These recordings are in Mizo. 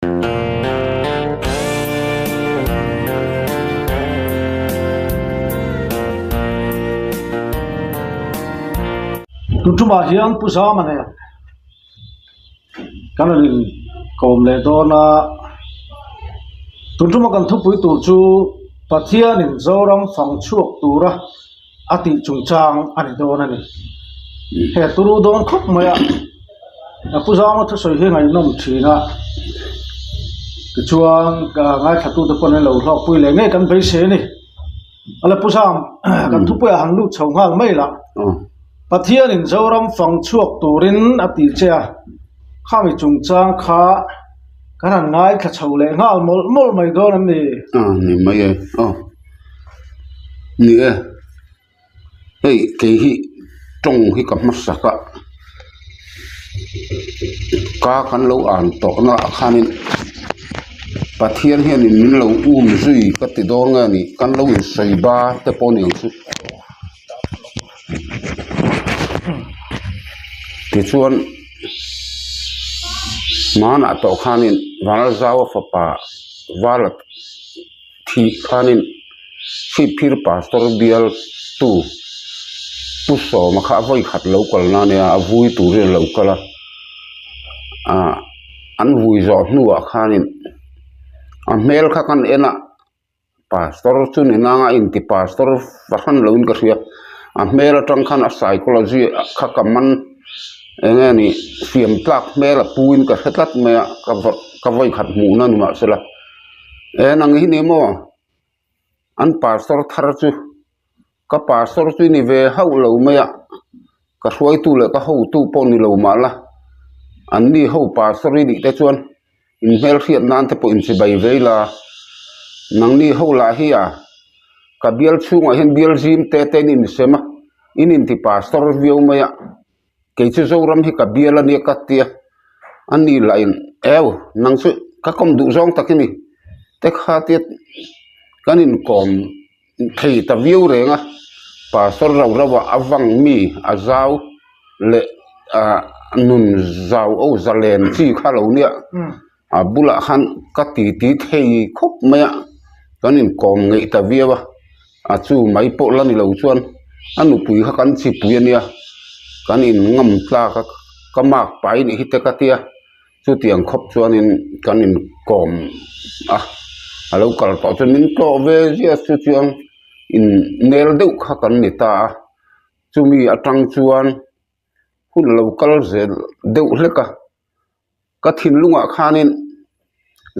Tun tumah hian Pu Zama nen kan rawn in kawm leh dawn a, tun tuma kan thupui tur chu Pathianin Zoram fang chhuak tura a tih chungchang a ni dawn a ni. He turu dawn khawp mai a, Pu Zama thusawi hi ngaihnawm thin a, tichuan ngaithlatute pawh an lo hlawkpui leh ngei kan beisei a ni. Ala Pu Zam, kan thupuiah han lut chho nghal mai lah. Pathianin Zoram fang chhuak turin a ti che a, khami chungchang kha kan han ngaithla chho leh nghal mawlh mawlh mai dawn em ni? Ni mai e, aw. Ni e, hei kei hi tawng hi ka hmasak a, ka kan lo an tawh na ah khanin Pathian hianin min lo um zui ka ti dawn nge ni kan lo insawi ba te pawh a ni ang chu. Tichuan hmanah tawh khanin Vanlalzaua fapa Vala Thih khanin Chhipphir Pastor bial tu Pu Sawma kha a vawi khat lo kal na nia a vui turin a lo kal a, ah an vui zawh hnuah khanin a hmel kha kan en a, Pastor chu ni nanga inti Pastor fahran loin ka hria, a hmel atang khan a psychology kha ka man eng nge ni fiam tlak hmel a puin ka hre tlat mai a, ka vawi khat hmuhna ni mahsela. E nang hi ni maw? An pastor thar chu ka pastor chu i ni ve hauh lo mai a, ka hruaitu leh ka hotu pawh ni lo mah la, an ni ho pastor i nih te chuan in hmelhriat nan te pawh inchibai vei la, nangni ho lah hi a ka bial chhungah hian bial zim te te in insem a, in inti pastor viau mai a. Kei chu Zoram hi ka bial a nia ka tia, a ni lah in eu nang chu ka kawm duh zawng tak i ni te kha tia kan inkawm thei ta viau reng a, pastor rau rau ah a vang mi a zau leh ah nun zau aw zalen chi kha lo nia a bulah khan ka ti ti thei khawp mai a, kan inkawm ngeih ta viau a. A chu mai pawh la ni lo chuan a nupui kha kan chipui a nia kan in ngam tlak a ka mark pai nih hi te ka tia chutiang khawp chuanin kan in kawm a a lo kal tawh chuan min tlawh ve ziah chu chuan in nel deuh kha kan ni ta a chumi atang chuan hun a lo kal zel deuh hlek a. Ka thinlungah khanin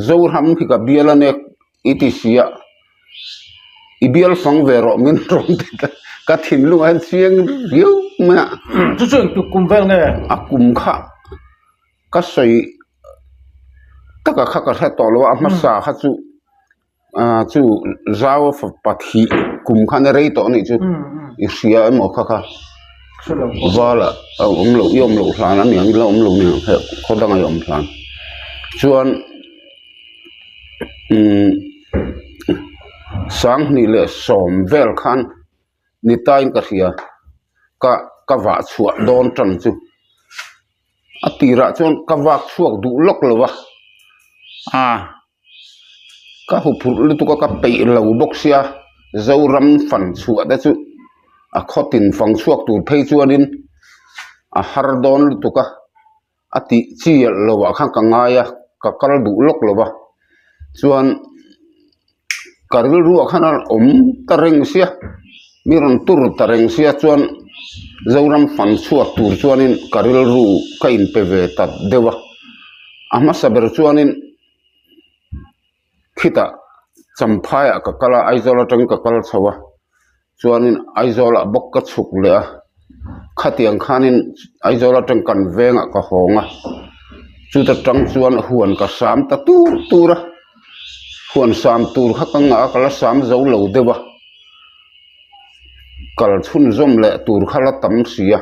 Zoram hi ka bial a nek i ti si a, i bial fang ve rawh min rawn ti ta, ka thinlungah hian chiang riau mai a. Chu chu engtik kum vel nge? A kum kha ka sawi taka kha ka hre tawh lo a, a hmasa kha chu Ah chu zau pathih kum khan a rei tawh anih chu i hria emaw kha kha val ah a awm loh i awm loh hlan a niang ila awm lo niang he khaw dangah i awm hlan chuan umm sanghnih leh sawm vel khan ni tain ka hria ka ka vah chhuah dawn tan chu. A tirah chuan ka vak chhuak duh lawk lo va ah ka huphurh lutuk a ka peih lo bawk sia Zoram fan chhuah te chu a khawtin fang chhuak tur phei chuanin a har dawn lutuk a a tih chi loh ah khan ka ngai a ka kal duh lawk lo va chuan ka rilru ah khan a awm ta reng sia mi rawn tur ta reng sia chuan Zoram fan chhuak tur chuanin ka rilru ka inpe ve ta deuh a a hmasa ber chuanin khitah Champhai ah ka kal a Aizawl atangin ka kal chho a chuanin Aizawl ah bawk ka chhuk leh a khatiang khanin Aizawl atang kan vengah ka hawng a chuta tang chuan huan ka sam ta tur tur a huan sam tur kha ka ngah a ka la sam zo lo deuh a kal chhunzawm leh tur kha la tam si a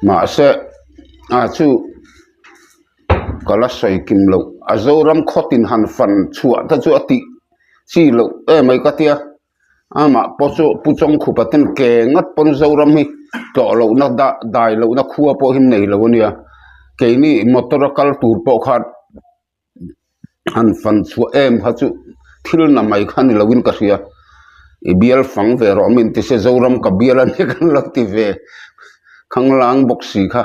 mahse a chu ka la sawi kim loh a Zoram khawtin han fan chhuah te chu a tih chi loh em mai ka tia. Amah pawh chu Pu Chawngkhupa ten ke ngat pawn Zoram hi tlawh lohna dah dai lohna khua pawh hi nei lo a nia. Keini motor a kal tur pawh khan Han fan chhuah em kha chu thil na mai kha ni loin ka hria i bial fang ve rawh min ti se Zoram ka bial a nia kan lo ti ve khanglang bawk si kha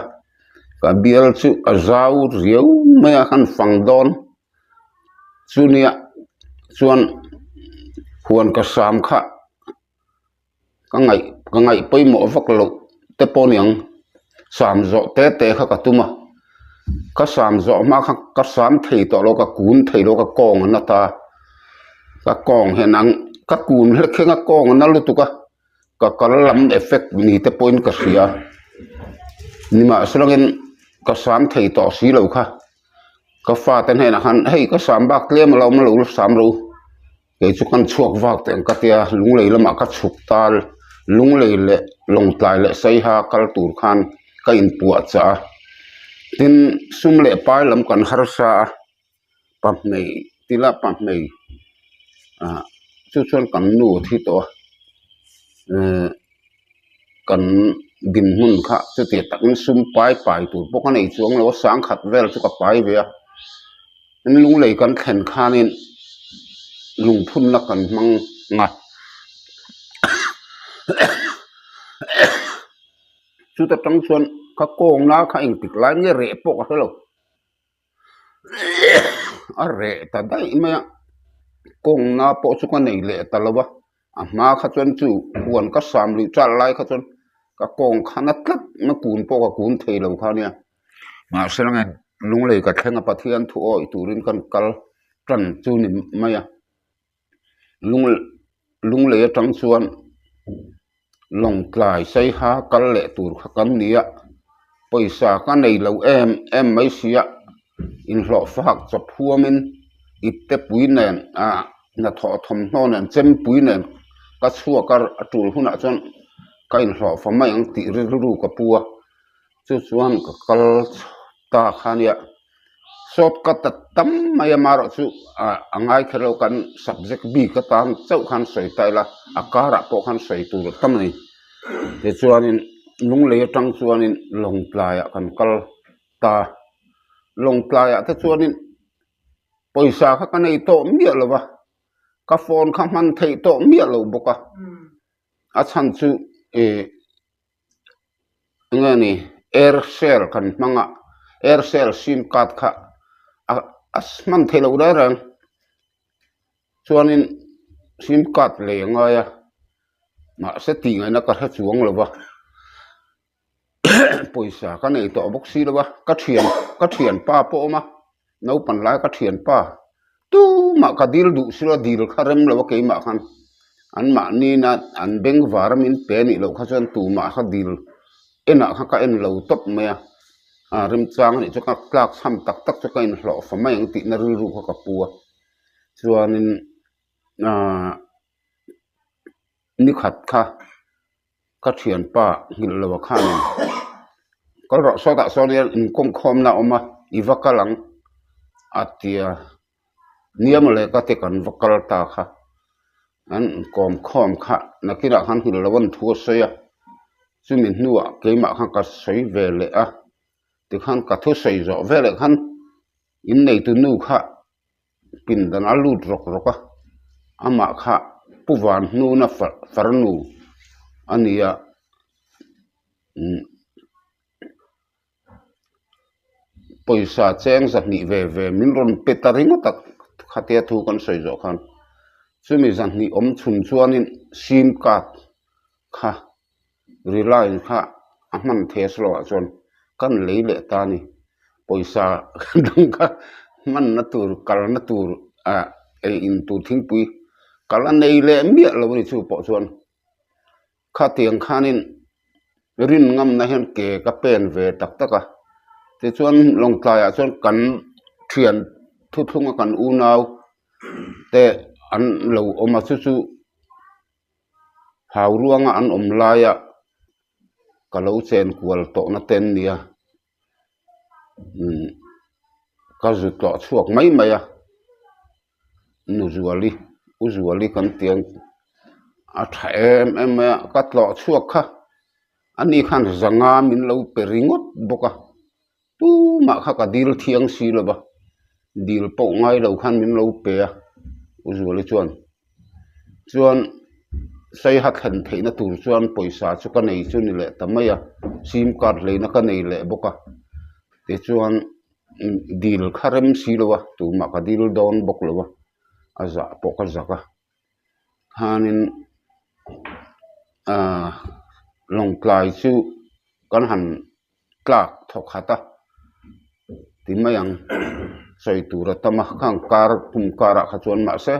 ka bial chu a zau riau mai a han fang dawn chunia chuan huan ka sam kha ka ngaih ka ngaih pawimawh vak loh te pawh a ni ang sam zawh te te kha ka tum a ka sam zawh hma kha ka sam thei tawh lo ka kun thei lo ka kawng a na ta ka kawng hian ang ka kun hlek hian ka kawng a na lutuk a ka kal lam effect ni te pawhin ka hria nimahsela ka sam thei tawh si lo kha ka fate hnenah khan hei ka sam bak tlem a lo awm a lo sam ro. Kei chu kan chhuak vak teh ang ka tia lunglei lamah ka chhuk tal lunglei leh lawngtlai leh saiha kal tur khan ka inpuah chah a tin sum leh pai lam kan harsa a pahmei tila pahmei ah chu chuan kan nu a thi tawh a ehh kan dinhmun kha chuti takin sum pai pai tur bawk a nei chuang lo a sangkhat vel chu ka pai ve a. Lunglei kan thlen khanin lungphunna kan hmang a chuta tang chuan ka kawngna kha engtik lai nge reh pawh ka hre lo a reh ta daih mai a kawngna pawh chu ka nei leh ta lo va a hma kha chuan chu huan ka sam luih chal lai kha chuan ka kawng kha na tlat na kun pawh ka kun thei lo kha nia. Mahse nge lunglei ka thleng a Pathian thu awih turin kan kal tan chu ni mai a lung lunglei atang chuan lawngtlai saiha kal leh tur kha kan ni a pawisa ka nei lo em em mai si a inhlawh fak chawp huamin ipte pui nen ah hnathawh thawmhnaw nen chempui nen ka chhuak a a tul hunah chuan ka inhlawh fa mai ang tih rilru ka pu a. Chu chuan ka kal ta kha nia shortcut a tam mai a marawh chu ah a ngai kher lo kan subject bik atan chauh khan sawi ta ila a karah pawh khan sawi tur a tam a ni tichuanin lunglei atang chuanin lawngtlaiah kan kal ta lawngtlaiah te chuanin pawisa kha ka nei tawh miah lo va ka phone kha hman theih tawh miah lo bawk a a chhan chu ih. Enge ni aircel kan hmang a aircel sim card kha a a hman theih loh reng reng chuanin sim card lei a ngai a mahse tih ngaihna ka hre chuang lo va pawisa ka nei tawh bawk si lo va ka thian ka thianpa pawh a awm a naupang lai ka thianpa tumah ka dil duh silo a dil kha rem lo a keimah khan an mahni na an bengvar a min pe anih loh kha chuan tumah kha dil enah kha ka en lo tawp mai a ah remchang anih chu ka tlak chham tak tak chu ka inhlawh fa mai ang tihna rilru kha ka pu a chuanin ahh nikhat kha. Ka thianpa nghilh lo a khanin kal rawh sawtah sawn hian inkawm khawmna a awm a i va kal ang a tia nia mawle ka ti kan va kal ta kha an inkawm khawm kha nakinah khan nghilh lo an thu a sawi a chumi hnuah keimah khan ka sawi ve leh a tikhan ka thu sawi zawh veleh khan inneitu nu kha. Pindan a lut rawk rawk a, amah kha Pu Vanhnuna farnu a ni a, umm pawisa cheng zahnih ve ve min rawn pe ta ringawt a khatia thu kan sawi zawh khan chumi zahnih awm chhun chuanin sim card kha Reliance kha a hman thei a slow ah chuan kan lei leh ta a ni pawisa dang kha hmanna tur kalna tur ah ei in tur thingpui kal a nei leh miah lo a ni chu pawh chuan khatiang khanin rin ngamna hian ke ka pen ve tak tak a tichuan lawngtlai ah chuan kan thian thuthlunga kan unau te an lo awm a chu chu. Hau ruanga an awm laia ka lo chen kual tawhna te an nia umm ka zu tlawh chhuak mai mai a nu Zuali u Zuali kan ti ang a tha em em mai a ka tlawh chhuak kha ani khan zanga min lo pe ringawt bawk a tumah kha ka dil thiang si lo va. Dil pawh ngai lo khan min lo pe a, U Zuali chuan. Chuan Saiha thlen theihna tur chuan pawisa chu ka nei chu ni leh ta mai a, sim card leina ka nei leh bawk a. Tichuan dil kha rem si lo a, tumah ka dil dawn bawk lo a, a zah pawh ka zak a. Khanin aaa Lawngtlai chu kan han tlak thaw khat a ti mai ang sawi tur a tam a khang kar kum karah kha chuan mahse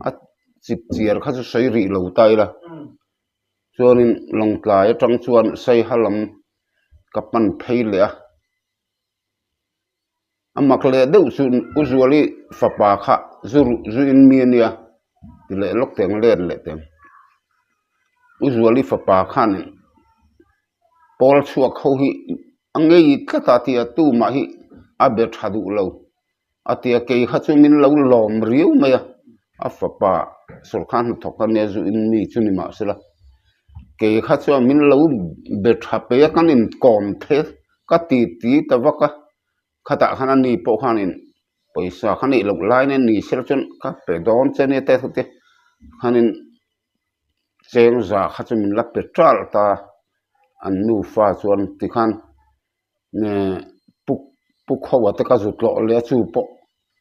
a chip chiar kha chu sawi rih lo ta ila chuanin Lawngtlai atang chuan Saiha lam ka pan phei leh a. A mak leh deuh chu U Zuali fapa kha zu zu in mi a nia ti leh lawk teng let leh teng. U Zuali fapa khan pawl chhuak ho hi a ngei tlat a tia tumah hi a be tha duh lo a tia kei kha chu min lo lawm riau mai a, a fapa sawrkar hnathawk a nia zu in mi chu ni mahsela kei kha chuan min lo be tha peih a kan inkawm thei Ka ti ti ta vak a, khatah khan a ni pawh khanin pawisa kha neih loh lai nen ni sela chuan ka pe dawn che nia te te khanin cheng za kha chu min la pe ṭalh ta an nufa chuan tikhan puk puk ho ah te ka zu tlawh leh a chu pawh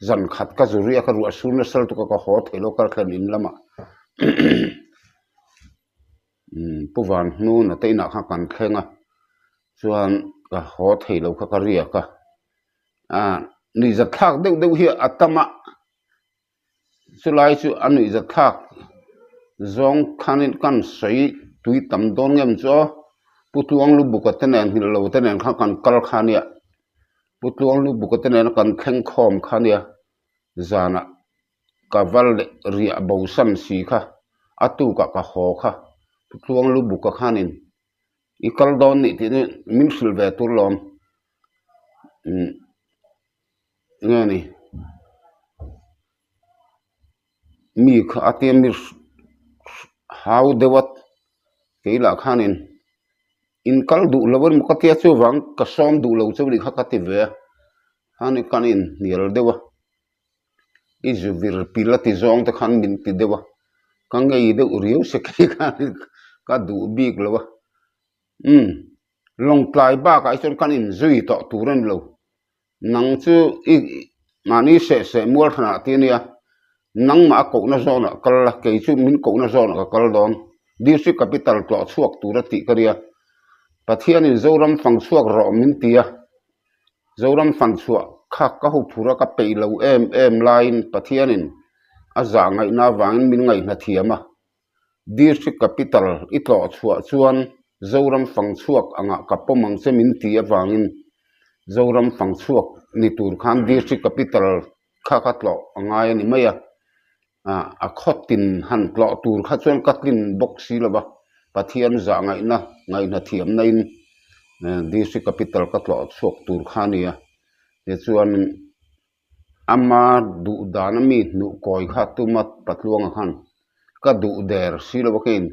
zan khat ka zu riak a ruah sur nasa lutuk a ka haw theih loh ka thlen in lamah. Pu Van hnuna te inah khan kan thleng a chuan ka haw thei lo kha ka riak a ah nuihzat thlak deuh deuh hi a tam a chulai chu a nuihzat thlak zawng khanin kan sawi tui tam dawn ngem chu aw Pu Tluang Lubuka te nen nghilh lo te nen khan kan kal kha ania Pu Tluang Lubuka te nena kan thleng khawm kha ania zanah. Ka va leh riah bo sam si kha, a tukah ka haw kha, Pu Tluang lu buka khanin i kal dawn nih tih chu min hrilh ve tur lawm umm nge ni mi kha a tia mi hau deuh a kei lah khanin in kal duh lo emaw ka tia chuvang ka sawm duh lo chauh nih kha ka ti ve a, khani kan inhnial deuh a. I zu vir pil a ti zawng te khan min ti deuh a, ka ngei deuh riau se khi khan ka duh bik lo a, umm Lawngtlai bakah hi chuan kan inzui tawh tur a ni lo, nang chu i mahni seh seh mual hranah ti a nia, nangmah a kohna zawnah kal la, kei chu min kohna zawnah ka kal dawn, District Capital tlawh chhuak tur a tih ka nia, Pathianin Zoram fang chhuak rawh min ti a. Zoram fanchhuah kha ka hu phur a ka peih lo em em laiin Pathianin a zah ngaihna avangin min ngaihna thiam a. District Capital i tlawh chhuah chuan Zoram fangchhuak angah ka pawm ang che min ti avangin Zoram fangchhuak ni tur khan District Capital kha ka tlawh a ngai a ni mai a. A khaw tin han tlawh tur kha chuan ka tlin bawk si lo va, Pathian zah ngaihna ngaihna thiamna in District Capital ka tlawh chhuak tur kha a ni a, tichuan ama duh dana mi hnuh kawi kha tuma Patluanga khan ka duh der si lo va keiin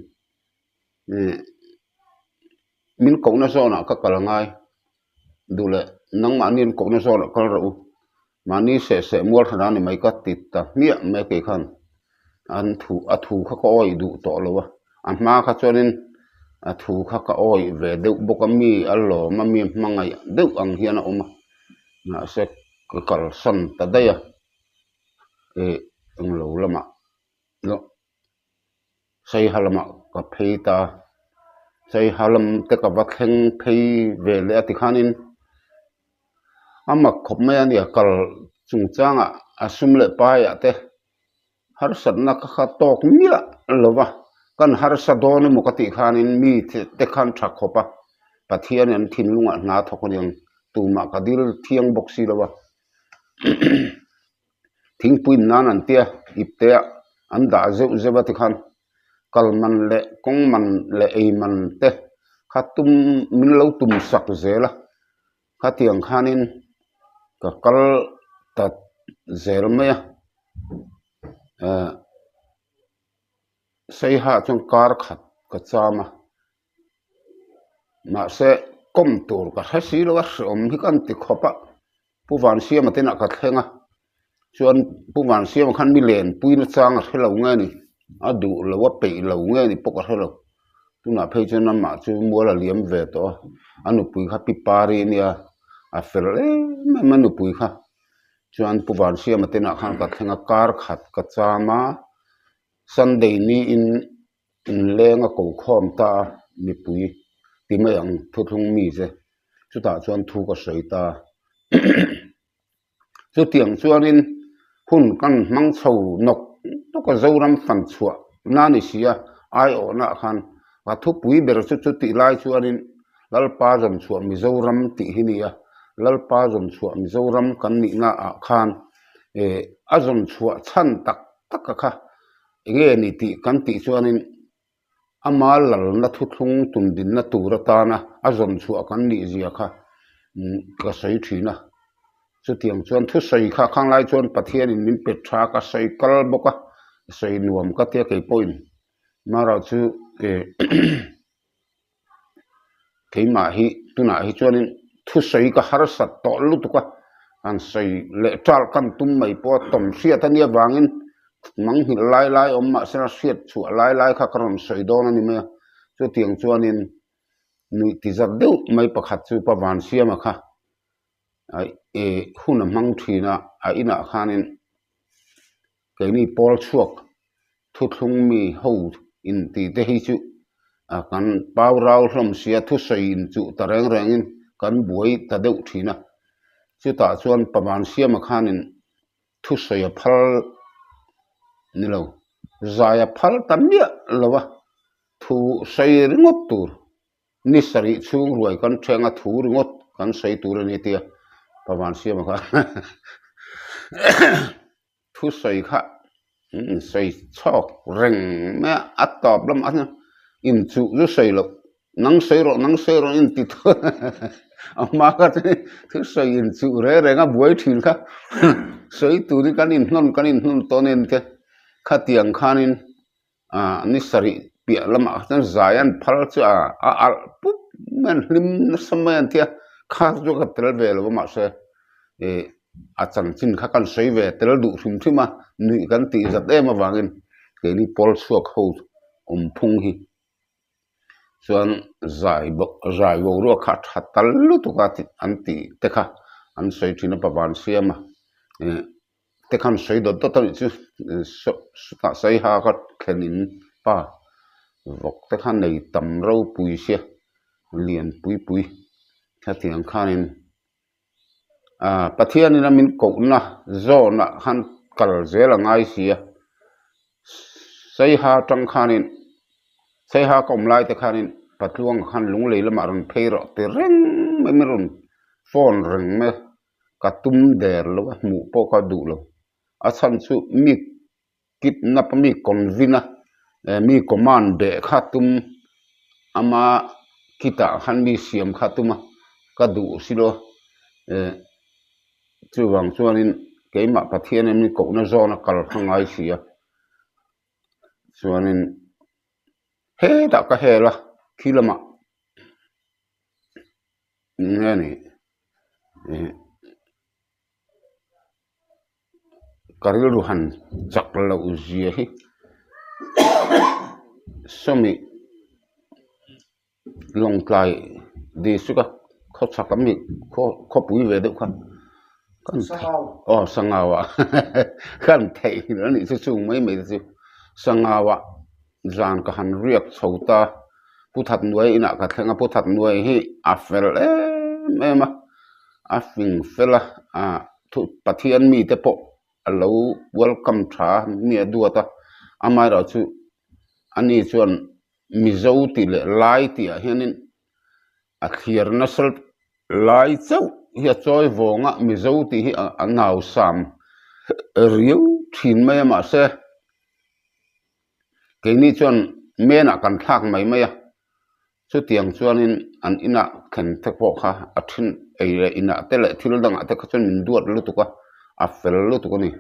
min kohna zawnah ka kal ngai. Duh leh nangmahni an kohna zawnah kal rawh u. Mahni seh seh mual hran a ni mai ka ti ta hmiah mai kei khan an thu a thu kha ka awih duh tawh lo a. A hma kha chuanin a thu kha ka awih ve deuh bawk a mi a lawm a mi hmangaih deuh ang hian a awm a. Mahse ka kalsan ta daih a ih englo lamah. Saiha lamah ka phei ta a, Saiha lam te ka va thleng phei ve leh a tikhanin a mak khawp mai a nia kal chungchangah a sum leh paiah te harsatna ka kha tawk miah lo va, kan harsa dawn emaw ka tih khanin mi te khan tha khawp a, Pathianin an thinlungah hna thawk a niang tumah ka dil thiang bawk si lo a. Thingpui in nan an tia ipte ah an dah zeuh zeuh a tikhan kal man leh kawng man leh ei man te kha tum min lo tum sak zel a khatiang khanin ka kal ta zel mai a eh Saiha chuan kar khat ka cham a mahse kawm tur ka hre si lo a hreawm hi ka an ti khawp a. Pu Vansiama te inah ka thleng a. Chuan Pu Vansiama khan mi lenpui na chang a hre lo nge ni, a duh lo a peih lo nge ni pawh ka hre lo. Tunah phei chuan amah chu mual a liam ve tawh a, a nupui kha Pi Pari nia a fel em em a nupui kha. Chuan Pu Vansiama te inah khan ka thleng a, kar khat ka cham a, Sunday niin inleng a ko khawm ta a, mipui ti mai ang thuthlung mi che chutah chuan thu ka sawi ta. Chutiang chuanin hun kan hmang chho nawk nawk a, Zoram fan chhuah na ni si a, aiawhna ah khan a thupui ber chu chutih lai chuanin Lalpa zawn chhuah Mizoram tih hi ni a, Lalpa zawn chhuah Mizoram kan nihna ah khan eh a zawn chhuah chhan tak tak a kha enge ni tih kan tih chuanin Ama lalna thuthlung tundinna tur atana a zawn chhuah kan nih zia kha ka sawi thin a. Chutiang chuan thusawi kha khanglai chuan Pathianin min pe tha ka sawi kal bawk a, sawi nuam ka tia kei pawhin Mara chu keimah hi tunah hi chuanin thusawi ka harsat tawh lutuk a, han sawi leh ṭalh kan tum mai pawh a tawm hriat a nia vangin Manghilh lai lai awm mahse a hriat chhuah lai lai kha ka rawn sawi dawn a ni mai a, chutiang chuanin nuih ti zat deuh mai pakhat chu Pa Vansiama kha ih hun a hmang thin a, a inah khanin keini pawl chhuak thuthlung mi ho inti te hi chu kan pau rau hlawm sia thusawi inchuh ta reng rengin kan buai ta deuh thin a, chutah chuan Pa Vansiama khanin thusawi a phal ni lo, zai a phal ta miah lo a, thu sawi ringawt tur, ni sarih chhung ruai kan thenga thu ringawt kan sawi tur a ni tia Pavan Siama kha thusawi kha sawi chhawk reng mai a, a tawp lamah hian inchuh chu sawi loh. Nang sawi rawh, nang sawi rawh in ti thut a hma kha chu thil sawi in chuh reng reng a buai thin kha sawi turin kan inhnawn kan inhnawn tawn en te khatiang khanin ah ni sarih piah lamah kha chuan zai an phal chu a a alh pup mai an hlim nasa mai an tia kha chu ka tel ve lo a mahse ih a chanchin kha kan sawi ve tel duh hrim hrim a nuih kan tih zat em avangin keini pawl chhuak ho awm phung hi. Chuan zai bawk zai boruak kha a tha tal lutuk a tih an tih te kha an sawi thin a pavan siam a ih te khan sawi dawt dawt a nih chu sawtah saiha kha thlen in pa vawk te kha nei tam ropui sia lian pui pui hetiang khanin ah Pathianin a min kohna zawnah khan kal zel a ngai si a saiha atang khanin saiha ka awm lai te khanin patluangah khan lunglei lamah rawn phei rawh ti reng mai mai rawn phone reng mai a ka tum der lo a hmuh pawh ka duh lo a chhan chu mi kidnap a mi convene a mi command beh kha tum ama kitah khan mi siam kha tum a ka duh silo eh chuvang chuanin keimah Pathian in mi kohna zawn a kal kha ngai si a chuanin hetah ka hel a khi lamah eng nge ni eh. Ka rilru han chak loh zia hi sawmi Lawngtlai district a khawchhak a mi khawpui ve deuh kha kan aw Sangau ah kan theihnghilh a nih chu chung mai mai te chu Sangau ah zan ka han riak chho ta Pu Thatnuai inah ka thleng a Pu Thatnuai hi a fel em em a. A fing fel a, ah thu Pathian mite pawh a lo welcome tha a, mi a duat a, amaherawhchu ani chuan Mizo tih leh Lai tih ah hianin a thlir nasa lai chauh hi a chawi vawng a, Mizo tih hi a nausam riau thin mai a mahse keini chuan menah kan thlak mai mai a. Chutiang chuanin an inah thlen te pawh kha a then ei leh inah te leh thil dangah te kha chuan min duat lutuk a, a fel lutuk a ni.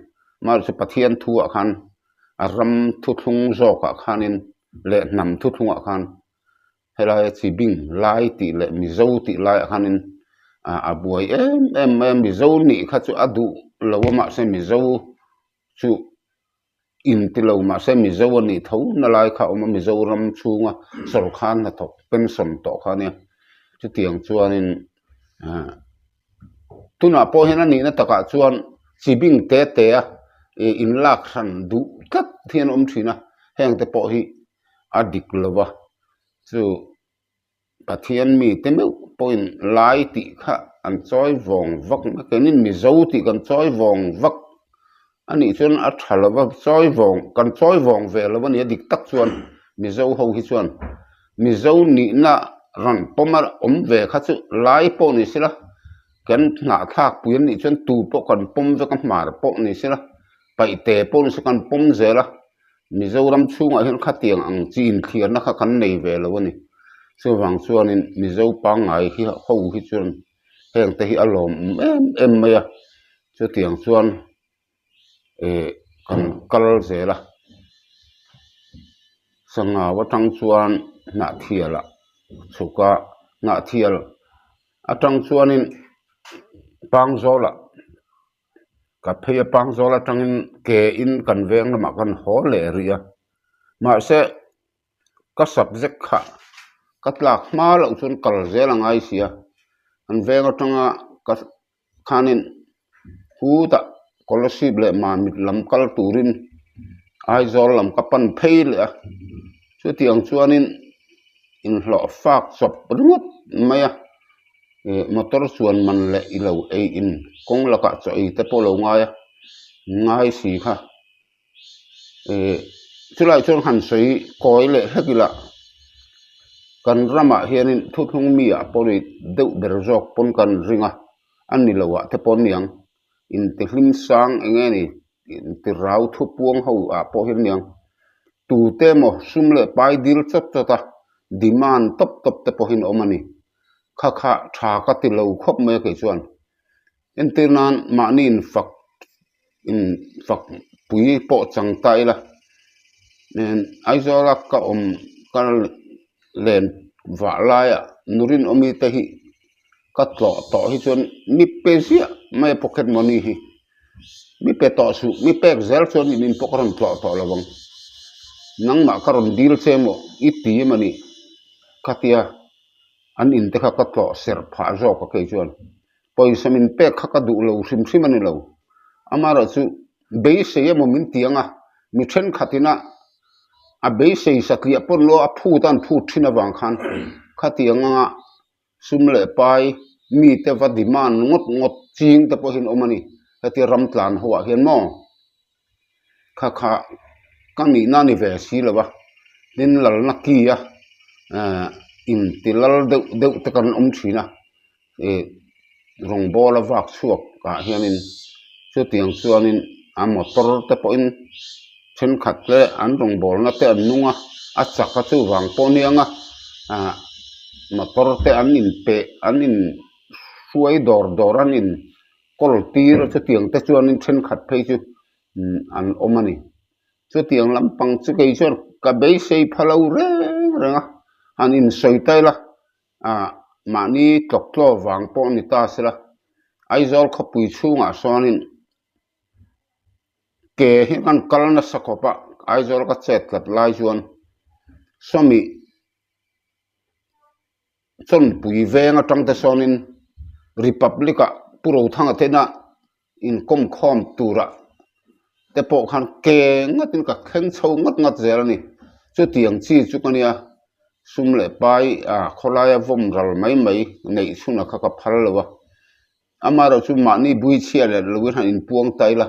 Mahse Pathian thuah khan a ram thuthlung zawkah khanin leh hnam thuthlungah khan helaia chi bing lai tih leh Mizo tih laiah khanin a buai em em mai a, Mizo nih kha chu a duh lo a mahse Mizo. chu inti lo mahse Mizo a nih tho na lai kha a awm a, Mizoram chhunga sawrkar hnathawk pension tawh kha a nia. Chutiang chuanin ah tunah pawh hian a nihna takah chuan chi bing te te a ih inlak hran duh tlat hian a awm thin a, heng te pawh hi a dik lo va chu. Pathian mite meuh pawhin lai tih kha an chawi vawng vak mai keinin Mizo tih kan chawi vawng vak a nih chuan a tha lo va chawi vawng kan chawi vawng ve lo a ni a dik tak chuan Mizo ho hi chuan Mizo nihna rawn pawm a awm ve kha chu lai pawh ni sela kan hnahthlak pui a nih chuan tu pawh kan pawm vek a hmar pawh ni sela paihte pawh ni sela kan pawm zel a. Mizoram chhungah hian khatiang ang chi inthliarna kha kan nei ve lo a ni. Chuvang chuanin Mizo pangngai hi ho hi chuan heng te hi a lawmawm em em mai a, chutiang chuan eh kan kal zel a. Sangau atang chuan Hnahthial ah chhuk a, Hnahthial atang chuanin Pangzawl ah. Ka phei a pang zawl atangin ke in kan veng lamah kan haw leh rih a mahse ka subject kha ka tlak hma loh chuan kal zel a ngai si a an veng atanga ka khanin khutah scholarship leh mamit lam kal turin Aizawl lam ka pan phei leh a chutiang chuanin inhlawh fak chawp ringawt mai a. Ih motor chuan man leh i lo ei in kawng lakah chaw ei te pawh lo ngai a ngai si kha ih chulai chuan han sawi kawi leh hlek ila kan ramah hianin thuthlung mi ah pawh ni deuh ber zawk pawn kan ring a a ni lo ah te pawh aniang intihlim sang eng nge ni intirau thupuang ho ah pawh hian aniang tute emaw sum leh pai dil chawt chawt a demand tawp tawp te pawh hi an awm a ni. Kha kha tha ka ti lo khawp mai a kei chuan entir nan mahni in fak in fak pui pawh chang ta ila Aizawl a ka awm ka len vah laiah nu rinawmi te hi ka tlawh tawh hi chuan mi pe ziah mai a pocket money hi mi pe tawh suh mi pek zel chuan in in pawh ka rawn tlawh tawh lo ang nangmah ka rawn dil che maw i ti em a ni khatia. An in te kha ka tlawh serh phah zawk a kei chuan pawisa min pek kha ka duh lo hrim hrim a ni lo. Amaherawh chu beisei emaw min ti ang a, mi thenkhat ina a beisei satliah pawn lo a phut a an phut thin avang khan khatiang anga sum leh pai mite va demand ngawt ngawt ching te pawhin awm a ni. Hetia ram tlan ho ah hian maw Kha kha ka nihna a ni ve si lo a, tin lalna ki a ehh inti lal deuh deuh te kan awm thin a, ih rawngbawla vak chhuak ah hianin chutiang chuanin a motor te pawhin thenkhat te an rawngbawlna te an nung a, a chak a chuvang pawh a niang a ah motor te an inpeh an in hruai dawr dawr an in. Kawl tir chutiang te chuanin thenkhat phei chu an awm a ni. Chutiang lampang chu kei chuan ka beisei pha lo reng reng a, han insawi ta ila ah mahni tlawk tlaw vang pawh a ni ta sela, Aizawl khawpui chhungah sawnin ke hi kan kal nasa khawp a, Aizawl ka chet tlat lai chuan sawmi. Chawnpui veng atang te sawnin Republic ah Pu Rothanga tena inkawm khawm turah te pawh khan ke ngatin ka thleng chho ngawt ngawt zel a ni. Chutiang chi chu ka nia sum leh pai ah khawlaia vawm ral mai mai neih chhunah kha ka phal lo a. Amaherawh chu mahni bui chhia leh loin han inpuang ta ila,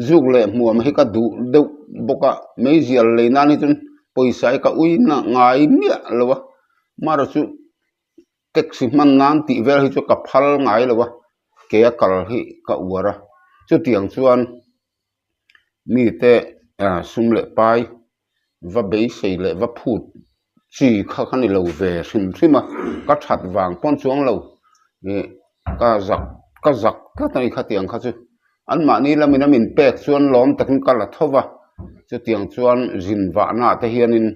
zuk leh hmuam hi ka duh deuh bawk a, meizial lei nan hi chuan pawisa hi ka ui na ngai miah lo a, amaherawh chu taxi hman nan tih vel hi chu ka phal ngai lo a, ke a kal hi ka uar a, chutiang chuan mite sum leh pai va beisei leh va phut chi kha ka ni lo ve hrim hrim a ka that vang pawn chuang lo ih ka zak ka zak tlat a ni khatiang kha chu anmahni lamin a min pek chuan lawm takin ka la tho va chutiang chuan zin vahna ah te hianin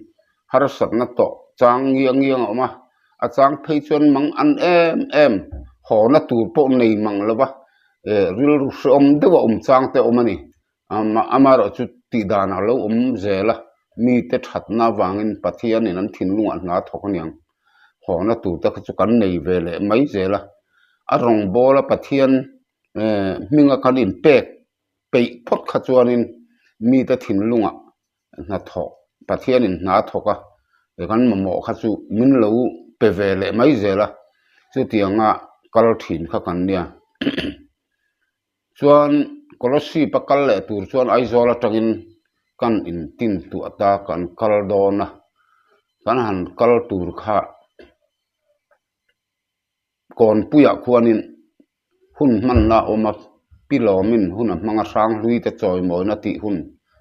harsatna tawh chang ngiang ngiang a awm a a chang phei chuan mang an em em haw na tur pawh nei mang lo va ih rilru hreawm deuh a awm chang te a awm a ni. Amaherawh chu tih dan a lo awm zel a, mite thatna avangin Pathianin an thinlungah hna a thawk aniang. Hawhna tur te kha chu kan nei ve leh mai zel a, a rawngbawla Pathian hminga kan inpek peih phawt kha chuanin mite thinlungah hnathawk Pathianin hna a thawk a, kan mamawh kha chu min lo pe ve leh mai zel a, chutianga kal thin kha kan nia. Chuan Kolasib a kal leh tur chuan Aizawl atangin kan intin tuah ta kan kal dawn a, kan han kal tur kha Kawnpuiah khuanin hun hmanna a awm a, Pi Lawmin hun a hmang a, Hranghluite chawimawina tih hun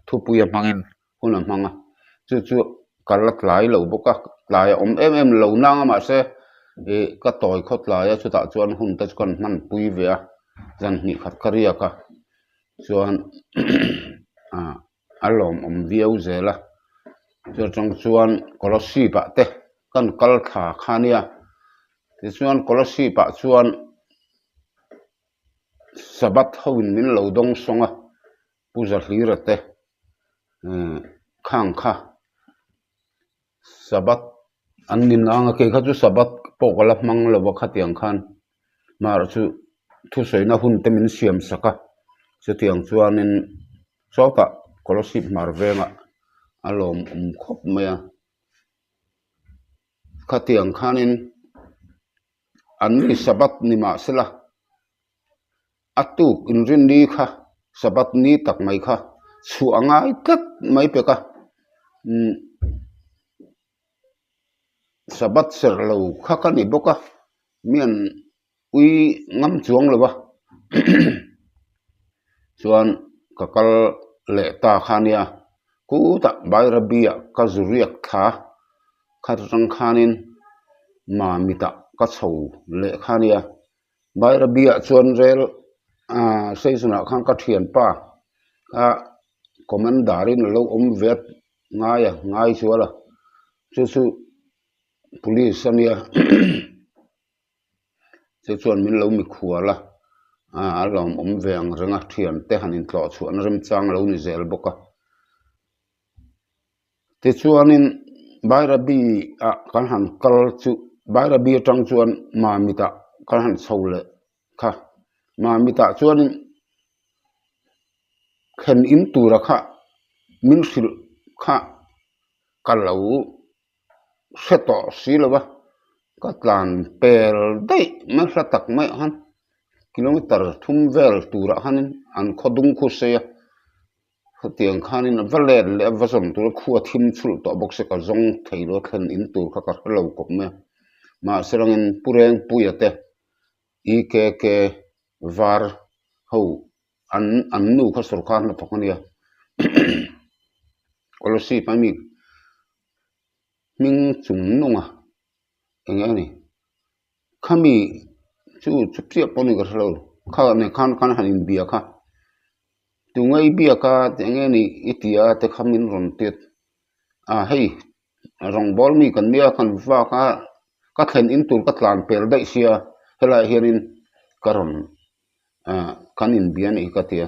thupuia hmangin hun a hmang a, chu chu ka la tlai lo bawk a, tlai a awm em em lo nang a mahse ih ka tawi khaw tlai a chutah chuan hun te chu kan hmanpui ve a, zan hnih khat ka riak a chuan ah a lawmawm viau zel a, chu atang chuan Kolasib ah te kan kal thla kha ania tichuan Kolasib ah chuan Sabbath ho in min lo dawng sawng a. Pu Zahlira te khang kha Sabbath an ni nang a, kei kha chu Sabbath pawh ka la hmang lo a khatiang khan mahrawh chu thusawina hun te min siam sak a, chutiang chuanin sawtah Kolasib hmar vengah a lawmawm khawp mai a, khatiang khanin an ni Sabbath ni mahsela. A tuk inrinni kha Sabbath ni tak mai kha chhuah a ngai tlat mai pek a, umm Sabbath serh lo kha ka ni bawk a, mi an ui ngam chuang lo va chuan ka kal leh ta kha ania kutah Bairabi ah ka zu riak thla kha atang khanin Mamitah ka chho leh kha ania. Bairabi ah chuan rel ah station ah khan ka thianpa a commander in alo awm ve ngai a ngai chual a chu chu police ania chu chuan min lo mikhual a ah a lawmawm ve ang reng a thiante han intlawh chhuahna remchang alo ni zel bawk a. Tichuanin Bairabi ah kan han kal chu Bairabi atang chuan Mamit ah kan han chho leh kha Mamit ah chuanin thlen in tura kha min hrilh kha ka lo hre tawh si lo va ka tlan pel daih mai hla tak mai ah khan kilometer thum vel turah khanin an khaw dung khu sei a. Khatiang khanin a va let leh a va zawm tur a khua thim chhulh tawh bawk se ka zawng thei lo a thlen in tur kha ka hre lo kawp mai a mahse rangin Pu Rengpuia te EKK var ho an an nu kha sawrkar hnathawk a nia Kolasib a mi hming chung nunga eng nge a ni khami chu chu chiah pawh ni ka hre lo kha nen khan khan han inbia kha tunge i biak a eng nge ni i ti a te kha min rawn tir a hei rawngbâwl mi kan nia kan vak a ka thlen in tur ka tlan pel daih sia helaiah hianin ka rawn ah kan inbia a nih hi ka ti a.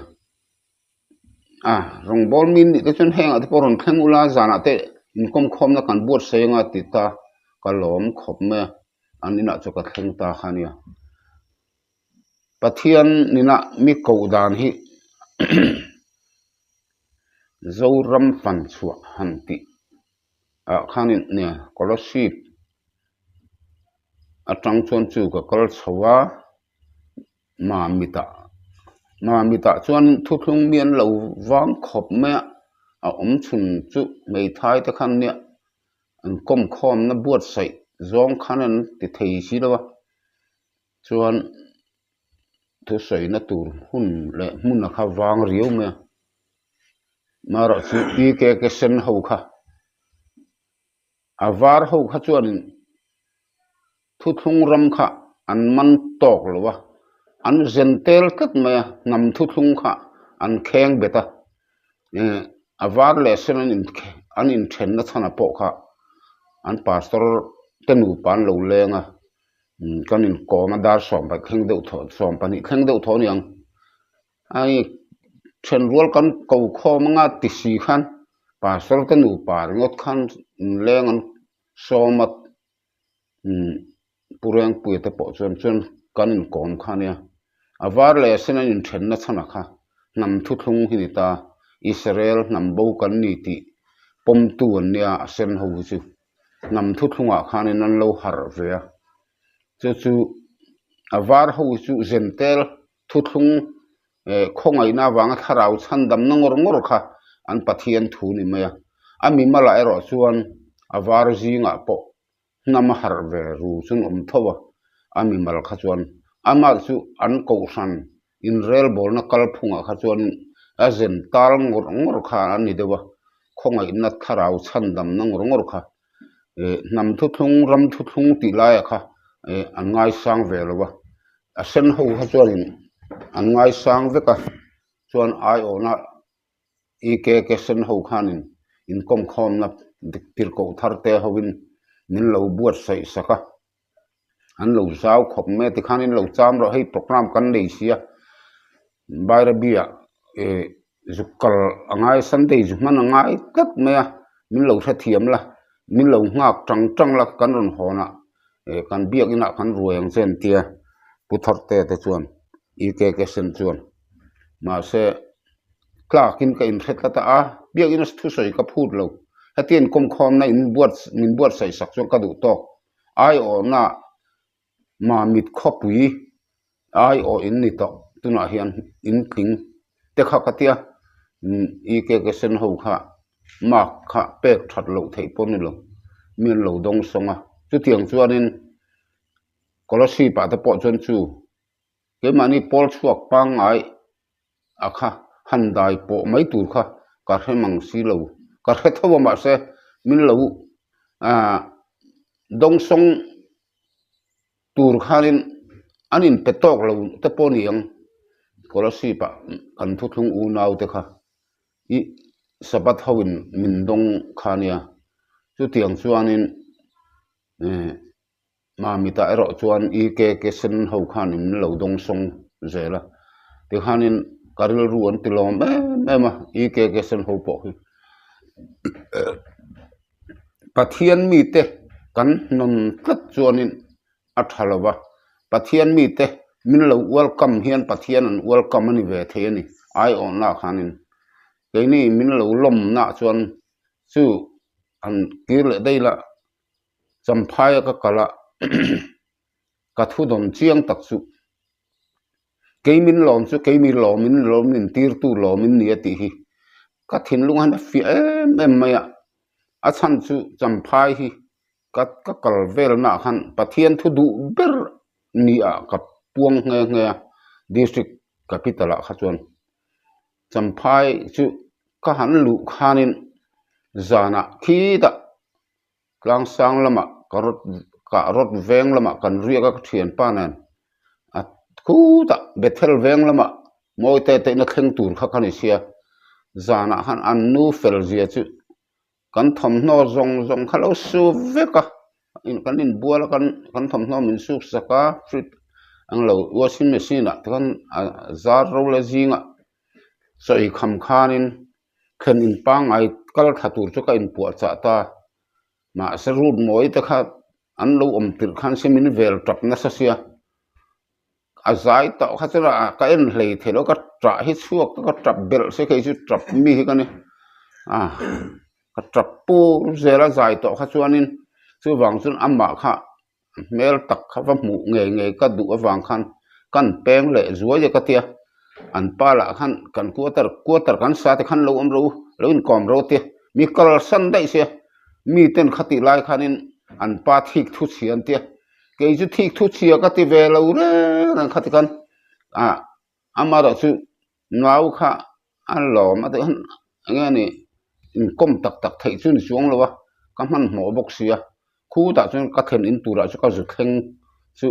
A rawngbâwl mi nih te chuan hengah te pawh rawn thleng ula zanah te inkawm khawmna kan buatsaih anga ti ta ka lawm khawp mai a an inah chu ka thleng ta kha ania Pathian nina mi koh dan hi Zoram fan chhuah han tih ah khanin nia Kolasib atang chuan chu ka kal chho a. Mamitah Mamitah chuan thuthlung mi an lo vang khawp mai a, a awm chhun chu hmeithai te khan nia an kawm khawmna buatsaih zawng khan an ti thei si lo a, chuan thusawina tur hun leh hmun a kha vang riau mai a, marawh chu PKK sen ho kha a var ho kha chuanin thuthlung ram kha an man tawk lo a, an zen tel tlat mai a, hnam thuthlung kha an kheng bet a, eh a var leh sen an in an inthenna chhan ah pawh kha an pastor te nupa an lo leng a, kan inkawm a dar sawm pahnih thleng deuh thaw sawm pahnih thleng deuh thaw a ni ang. Thenrual kan ko khawm anga ti si khan pastor te nupa ringawt khan inleng an sawm a umm Pu Rengpuia te pawh chuan chuan kan inkawm kha ania. A var leh a sen an inthenna chhan a kha hnam thuthlung hi ni ta, Israel hnam bo kan ni tih pawmtu an nia a sen ho hi chu hnam thuthlungah khanin an lo harh ve a, chu chu a var ho hi chu zentel thuthlung eh khawngaihna avanga thlarau chhandamna ngawr ngawr kha an Pathian thu ni mai a, a mimalah erawh chuan a var zingah pawh hnam a harh ve ru chu an awm tho a, a mimal kha chuan amah chu an kohhran inrelbawlna kalphungah kha chuan a zen tal ngawr ngawr kha a ni deuh a, khawngaihna thlarau chhandamna ngawr ngawr kha eh hnam thuthlung ram thuthlung tih laiah kha eh an ngaisang ve lo a, a sen ho kha chuanin an ngaisang vek a chuan aiawhna EKK sen ho khanin inkawmkhawmna dik tirhkoh thar te hovin min lo buatsaih sak a, an lo zau khawp mai a tikhan in lo cham rawh hei programme kan nei sia Bairabi-ah eh zuk kal a ngai Sunday zu hman a ngai tlat mai a min lo hrethiam la min lo nghak tang tang la kan rawn hawn ah eh kan biak inah kan ruai ang che an tia Pu Tharte te chuan EKK sen chuan mahse tlakin ka inhre tlat a, biakina thusawi ka phut lo. Heti inkawmkhawmna in buat min buatsaih sak chuan ka duh tawk. Aiawhna Mamit khawpui aiawh in ni tawh tunah hian in tling te kha ka tia EKK sen ho kha mark kha pek that loh theih pawh ni lo mi an lo dawng sawng a chutiang chuanin Kolasib ah te pawh chuan chu Keimahni pawl chhuak pangngai a kha han dai pawh mai tur kha ka hre mang si lo. Ka hre tho a mahse min lo ah dawngsawng tur khanin an inpe tawk lo te pawh a ni ang. Scholarship ah kan thuthlung unau te kha ih Sabbath ho in min dawng kha nia. Chutiang chuanin eh. Mamitah erawh chuan EKK sen ho khan in lo dawng sawng zel a, tikhanin ka rilru an ti lawm em em a EKK sen ho pawh hi Pathian mite kan hnawn tlat chuanin a tha lo va, Pathian mite min lo welcome hian Pathian an welcome a ni ve thei a ni aiawhna khanin keini min lo lawmna chuan chu an kir leh daih la. Champhaia ka kal a ka thu dawn chiang tak chu kei min lawm chu kei mi lawm in lawm in tir tu lawm in ni a tih hi ka thinlung hian a fiah em em mai a a chhan chu Champhai hi ka ka kal vel naah khan Pathian thu duh ber ni ah ka puang nghe nghe a district capital ah kha chuan Champhai chu ka han luh khanin zanah khitah. Tlangsang lamah ka rawt kah rawt veng lamah kan riak a ka thianpa nen a khutah Bethel veng lamah Mawite te ina thleng tur kha ka ni sia zanah khan an nu fel zia chu kan thawmhnaw zawng zawng kha lo su vek a kan inbual a kan kan thawmhnaw min suk sak a fridge ang lo washing machine ah te khan a zar ro la zingah sawi kham khanin thlen in pangngai kal thla tur chu ka inpuah chah ta mahse route mawi te kha an lo awm tirh khan se min vel tap nasa sia a zai tawh kha chuan ah ka en hlei thei lo ka tah hi chhuak ka ka tap belh se kei chu tap mi hi ka ni a ka tap pur zel a zai tawh kha chuanin chuvang chuan amah kha hmel tak kha va hmuh ngei ngei ka duh avang khan kan peng leh zuai a ka tia an pa lah khan kan quarter quarter kan sa te khan lo awm ro lo inkawm ro tia mi kalsan daih sia mi ten khatih lai khanin an pa thik thu chhia an tia kei chu thik thu chhia ka ti ve lo reng reng khati khan ah amaherawhchu nau kha a lawm a tih khan eng nge ni inkawm tak tak theih chu ni chuang lo a ka hmanhmawh bawk si a khutah chuan ka thlen in turah chu ka zu thleng chu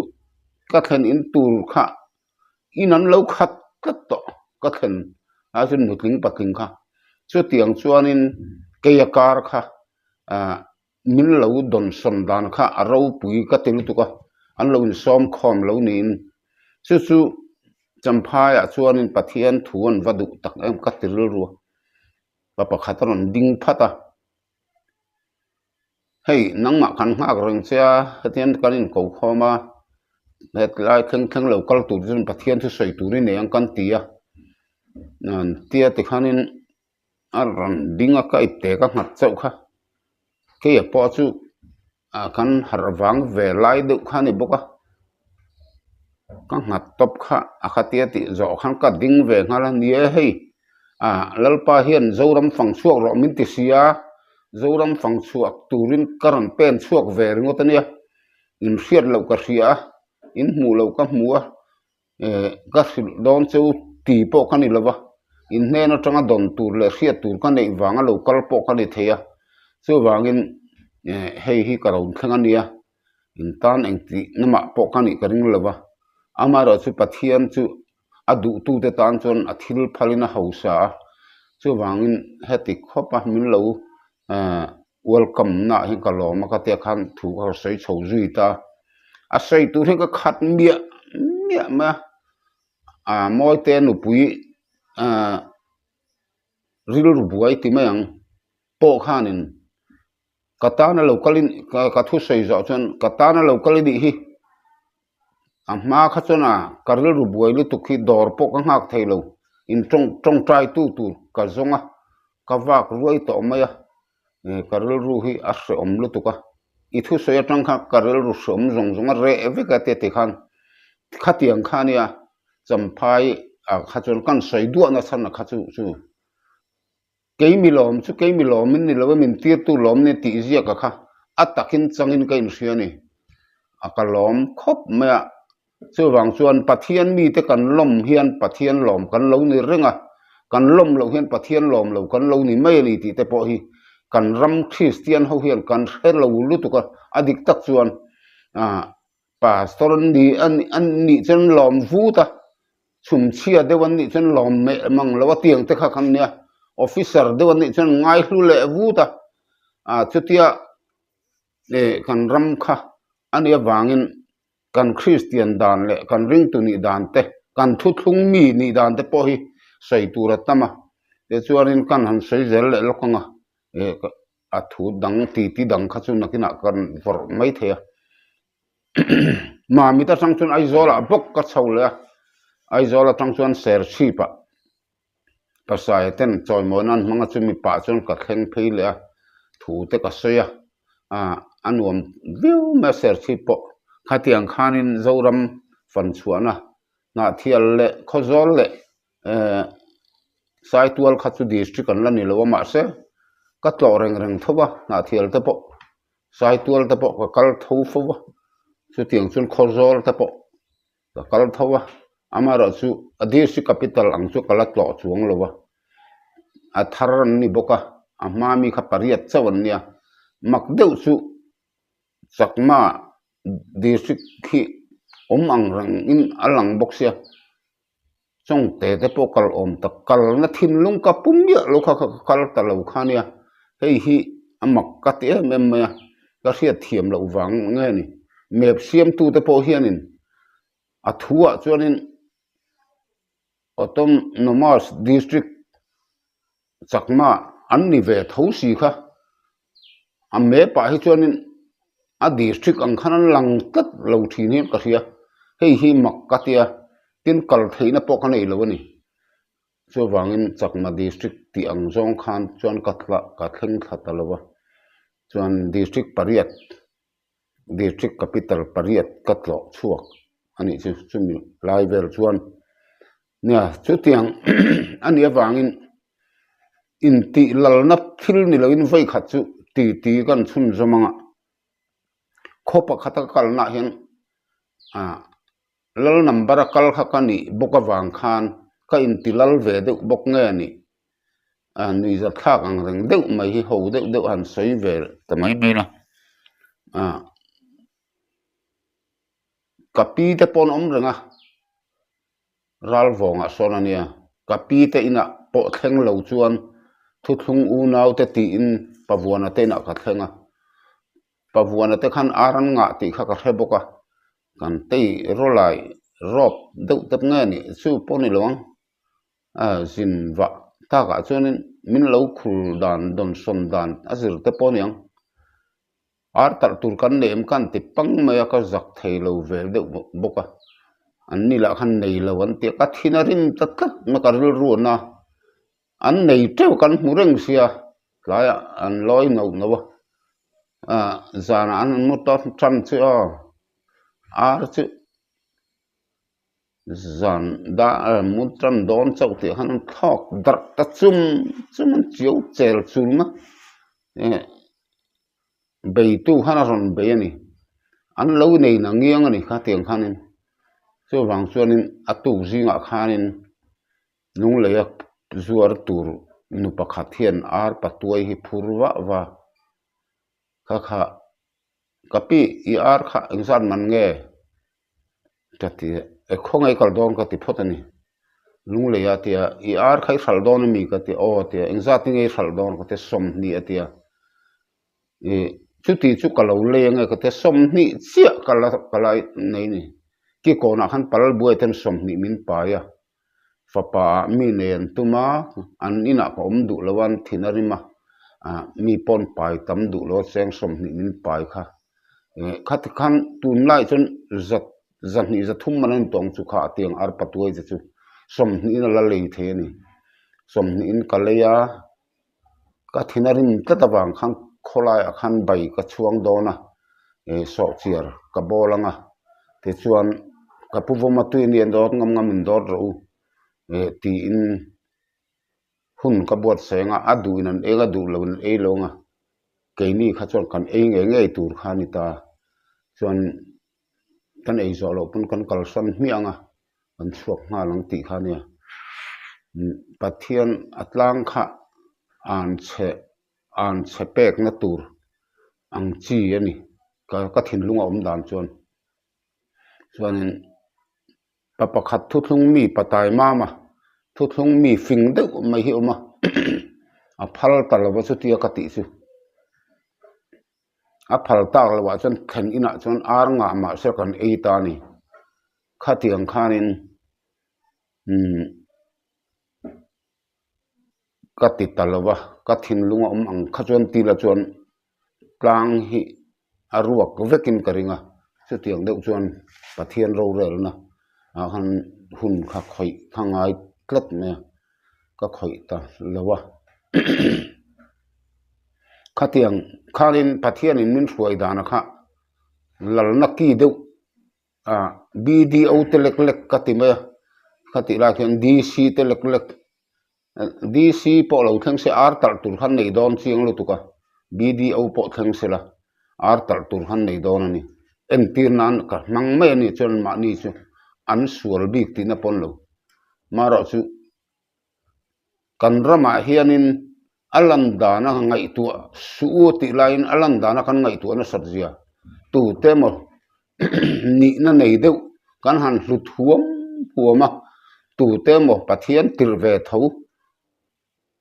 ka thlen in tur kha in an lo khat tlat tawh ka thlen lai chuan nutling patling kha chutiang chuanin keia kar kha ah min lo dawnsawn dan kha a ropui ka ti lutuk a an lo insawm khawm lo niin chu chu. Champhaiah chuanin Pathian thu an va duh tak em ka ti rilru a, pa pakhat a rawn ding phat a, hei nangmah kan nghak reng che a, hetiang kan inko khawm a, hetlai thleng thleng lo kal tur chuan Pathian thu sawi tur i nei ang kan ti a, an tia tikhanin a rawn ding a ka ipte ka nghat chauh kha keia pawh chu ah kan harh vang ve lai deuh kha a ni bawk a ka nghat tawp kha a khatia tih zawh khan ka ding ve nghal a ni e hei ah lalpa hian zoram fang chhuak rawh min ti si a zoram fang chhuak turin ka rawn pen chhuak ve ringawt a nia in hriat loh ka hria a in hmuh loh ka hmu a. Eh ka hrilh dawn chu ti pawh ka ni lo va, in hnen atanga dawn tur leh hriat tur ka neih vanga lo kal pawh ka ni thei a, chuvangin eh hei hi ka rawn thleng a nia, in tan engtih namah pawh ka nih ka ring lo va, amaherawhchu Pathian chu a duhtute tan chuan a thil phalin a hausa a, chuvangin heti khawpa min lo eh welcome naah hian ka lawm a ka tia khan thu ka sawi chho zui ta a sawi tur hi ka khat miah miah mai a ah mawite nupui ah rilru buai ti mai ang pawh khanin ka tana lo kalin ka thusawi zawh chuan ka tana lo kal anih hi a hma kha chuan a ka rilru buai lutuk hi dawr pawh ka nghak thei lo in tawng tawngtai tu tur ka zawng a ka vak ruai tawh mai a eh ka rilru hi a hrehawm lutuk a i thusawi atang khan ka rilru hrehawm zawng zawng a reh vek a te ti khan khatiang kha ania champhai ah kha chuan kan sawi duah na chhan kha chu chu. Keimi lawm chu keimi lawmin ni lo e, min tirtu lawm ni tih ziaka kha a takin changin ka inhria a ni. A ka lawm khawp mai a, chuvang chuan Pathian mite kan lawm hian Pathian lawm kan lo ni reng a, kan lawm loh hian Pathian lawm lo kan lo ni mai a ni tih te pawh hi kan ram Kristian ho hian kan hre lo lutuk a, a dik tak chuan ah Pastor an ni an nih chuan lawm vut a, chhumchhia deuh an nih chuan lawm meh mang lo a tiang te kha khan nia, officer deuh an nih chuan ngaihlu leh vut a, ah chutia eh kan ram kha a nih avangin kan Kristian dan leh kan ringtu nih dan te, kan thuthlung mi nih dan te pawh hi sawi tur a tam a, tichuanin kan han sawi zel leh lawk ang a, eh a thu dang titi dang kha chu nakinah kan vawrh mai thei a Mamit atang chuan Aizawl ah bawk ka chho leh a Aizawl atang chuan Serchhip ah Pasai ten chawimawi nan hmang a chumi pah chuan ka thleng phei leh a thu te ka sawi a ah a nuam viau mai a Serchhip pawh khatiang khanin Zoram fan chhuahna Hnahthial leh Khawzawl leh eh Saitual kha chu district an la ni lo a mahse ka tlawh reng reng tho a Hnahthial te pawh Saitual te pawh ka kal tho fo a chutiang chuan Khawzawl te pawh ka kal tho a amaherawhchu a district capital ang chu ka la tlawh chuang lo a a thar an ni bawk a a hma mi kha pariat chauh an nia mak deuh chu Chakma district khi awm ang reng in a lang bawk sia. Chawngte te pawh kal awm tak kalna thinlung ka pu miah lo kha ka kal ta lo kha nia hei hi a mak ka ti em em mai a ka hriat thiam loh vang nge ni map siamtu te pawh hianin a thuah chuanin Autonomous District Chakma an ni ve tho si kha a map ah hi chuanin a district ang khan an lang tlat lo thin hian ka hria hei hi mak ka tia tin kal theihna pawh ka nei lo a ni chuvangin Chakma district tih ang zawng khan chuan ka ka thleng thla ta lo va chuan district pariat district capital pariat ka tlawh chhuak a nih chu chumi lai vel chuan nia chutiang a nih avangin intih lalna thil ni loin vawi khat chu ti ti kan chhun zawm ang a khaw pakhata ka kalnaah hian ah lal number a kal kha ka nih bawk avang khan ka inti lal ve deuh bawk nge a nih ah nuihzat thlak ang reng deuh mai hi ho deuh deuh han sawi ve ta mai mai a ah ka pi te pawh an awm reng a ral vawngah sawn a nia ka pi te inah pawh thleng lo chuan thuthlung unau te tiin Pavuana te inah ka thleng a Pavuana te khan ar an ngah tih kha ka hre bawk a kan tei rawlai rawp deuh tep nge nih chu pawh ni lo ang a zin vah takah chuanin min lo khul dan dawnsawn dan a zir te pawh a ni ang ar talh tur kan nei em khan ti pang mai a ka zak thei lo ve deuh bawk a an ni lah khan nei lo an ti a ka thin a rim ta tlat mai ka rilru a na an nei teuh kan hmu reng sia tlaiah an lawi noh noh a ah zanah an mu ta tan chu aw ar chu zan dah mu tan dawn chauh tih khan an thlawk darh ta chum chum an chiau chel chul na eh beitu khan a rawn bei a ni an lo nei na ngiang a ni kha tiang khanin chuvang chuanin a tuk zingah khanin. Lungleia zuar tur nu pakhat hian ar patuai hi phur vah va, Kha kha, ka pi i ar kha engzat man nge? ka ti a, e khawngaih kal dawn ka ti phawt a ni. Lungleia a ti a, i ar kha i hralh dawn a mi? ka ti a, aw a ti a, engzat nge i hralh dawn? ka ti a, 20 a ti a, i chuti chu ka lo lei ange ka ti a, 20 chiah ka la ka la nei a ni, kikawnah khan pal buai ten 20 min pai a. Fapa ah mi nei an tum a, an inah ka awm duh lo a, an thin a rim a, ah mi pawn pai tam duh lo a cheng 20 min pai kha. Eh khati khan tunlai chuan za zahnih zathum man a ni tawh ang chu kha a tiang ar patuai te chu 20 in a la lei thei a ni. 20 in ka lei a, ka thin a rim tlat avang khan khawlaiah khan bai ka chhuang dawn a eh sawhchiar ka bawl ang a tichuan ka pu vawma tui nia dawt ngam ngam in dawt rawh u eh tiin hun ka buatsaih ang a a duh in an eng a duh lo in an ei lo ang a keini kha chuan kan ei ngei ngei tur kha a ni ta chuan kan ei zawh loh pawn kan kalsan hmiah ang a. Kan chhuak nghal ang tih kha ania. Pathian a tlang kha an chhe an chhe pekna tur ang chi a ni. Ka ka thinlung a awm dan chuan. Chuanin pa pakhat thuthlung mi patai mama thuthlung mi fing deuh mai hi a awm a a phal ta lo va chutia ka tih chu. A phal tak loh ah chuan thlen inah chuan ar ngah mahse kan ei ta a ni. Khatiang khanin umm ka ti ta lo va, ka thinlung a awm ang kha chuan tila chuan tlang hi a ruak vekin ka ring a, chutiang deuh chuan Pathian rorelna ah khan hun kha khawih kha ngai tlat mai a, ka khawih ta lo a. Khatiang khanin Pathianin min hruai dana kha lalna ki deuh. Ah BDO te lek lek ka ti mai a khatih lai khian DC te lek lek DC pawh lo thleng se ar talh tur khan nei dawn chiang lutuk a BDO pawh thleng se la ar talh tur khan nei dawn a ni entir nan ka hmang mai a ni chuan mahni chu an sual bik tihna pawn lo marawh chu. Kan ramah hianin a lan dana ngaihtuah suh u tih laiin a lan dana kan ngaihtuah nasat zia tute emaw nihna nei deuh kan han hlut huam huam a, tute emaw Pathian tirh ve tho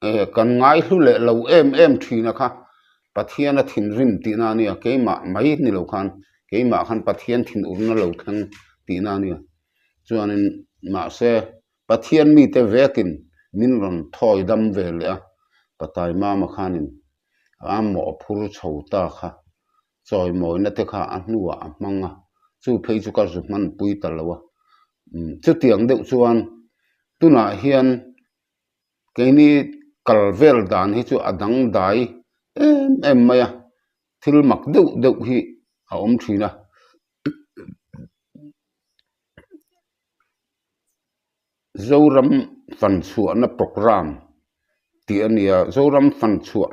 eh kan ngaihlu leh lo em em thin a kha Pathian a thinrim tihna a nia keimah mai ni lo khan keimah khan Pathian thinurna lo thleng tihna a nia chuanin mahse. Pathian mite vekin min rawn thawi dam ve leh a, Patai Mama khanin a mawh phur chho ta kha chawimawina te kha a hnuah a hmang a, chu phei chu ka zu hmanpui ta lo a. Chutiang deuh chuan tunah hian keini kal vel dan hi chu a dangdai em em mai a, thil mak deuh deuh hi a awm thin a. Zoram fanchhuahna programme tih a ni a, Zoram fanchhuah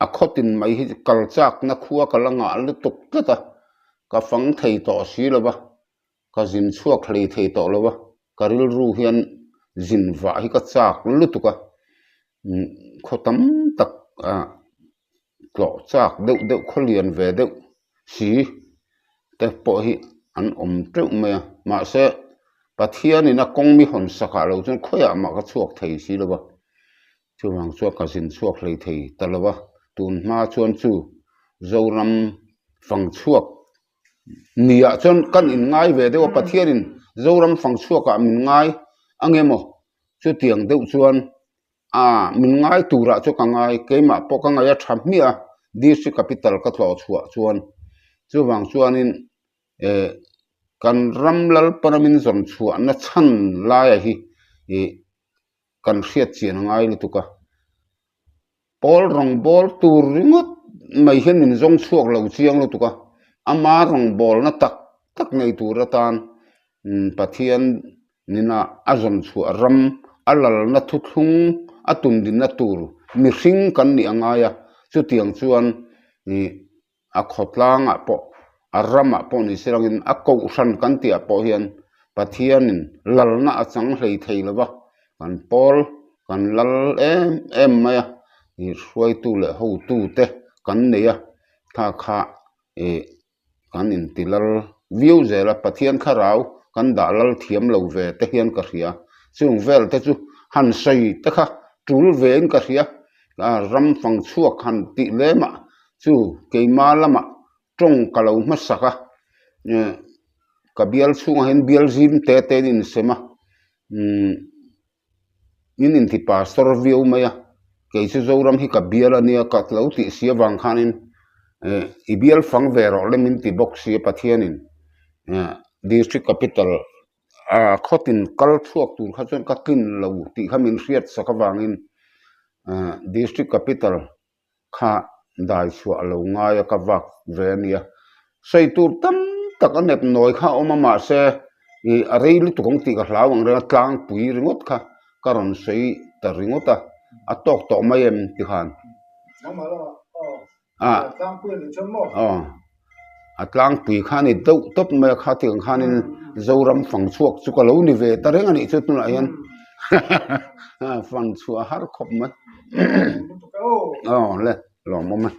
a khawtin mai hi kal chakna khua ka la ngah lutuk tlat a, ka fang thei tawh si lo va, ka zin chhuak hlei thei tawh lo va, ka rilru hian zin vah hi ka chak lutuk a, khaw tam tak ah tlawh chak deuh deuh khaw lian ve deuh si te pawh hi an awm teuh mai a mahse Pathianin a kawng mi hawn sak ah lo chuan khawiah mah ka chhuak thei si lo va chuvang chuan ka zin chhuak hlei thei ta lo va tun hma chuan chu Zoram fang chhuak niah chuan kan inngai ve deuh a Pathianin. Zoram fang chhuakah min ngai ange maw? Chutiang deuh chuan a min ngai turah chu ka ngai, keimah pawh ka ngaih a tha hmiah a, District Capital ka tlawh chhuah chuan. Chuvang chuanin eh kan ram Lalpana min zawn chhuahna chhan laia hi ih kan hriat chian a ngai lutuk a. Pawl rawngbâwl tur ringawt mai hian min zawng chhuak lo chiang lutuk a, ama rawngbâwlna tak tak nei tur atan Pathian nina a zawn chhuah ram, a lalna thuthlung a tundinna tur mihring kan nih a ngai a, chutiang chuan ih a khawtlangah pawh a ramah pawh ni se langin a kohhran kan tihah pawh hian Pathianin lalna a chang hlei thei lo va, kan pawl kan lal em em mai a, ih hruaitu leh hotu te kan nei a, kha kha ih kan inti lal viau zel a, Pathian thlarau kan dah lal thiam lo ve te hian ka hria, chung vel te chu han sawi te kha tul vein ka hria. Ram fang chhuak han tih lemah chu keima lamah tawng ka lo hmasak a, ka bial chhungah hian bial zim te te in insem a, umm in inti pastor viau mai a, kei chu Zoram hi ka bial a nia ka lo tih si avang khanin i bial fang ve rawh le min ti bawk si a Pathianin district capital Ah khawtin kal chhuak tur kha chuan ka tlin lo tih kha min hriat sak avangin ah district capital kha dai chhuah a lo ngai a ka vak ve a nia. Sawi tur tam tak a nep nawi kha a awm a mahse ih a rei lutuk ang tih ka hlau ang reng a tlangpui ringawt kha ka rawn sawi ta ringawt a, a tawk tawh mai em tikhan. A aw a tlangpui kha a ni deuh tawp mai a kha tiang khanin Zoram fang chhuak chu ka lo ni ve ta reng a nih chu tunah hian fang chhuah a har khawp mai aw le lawmawm e.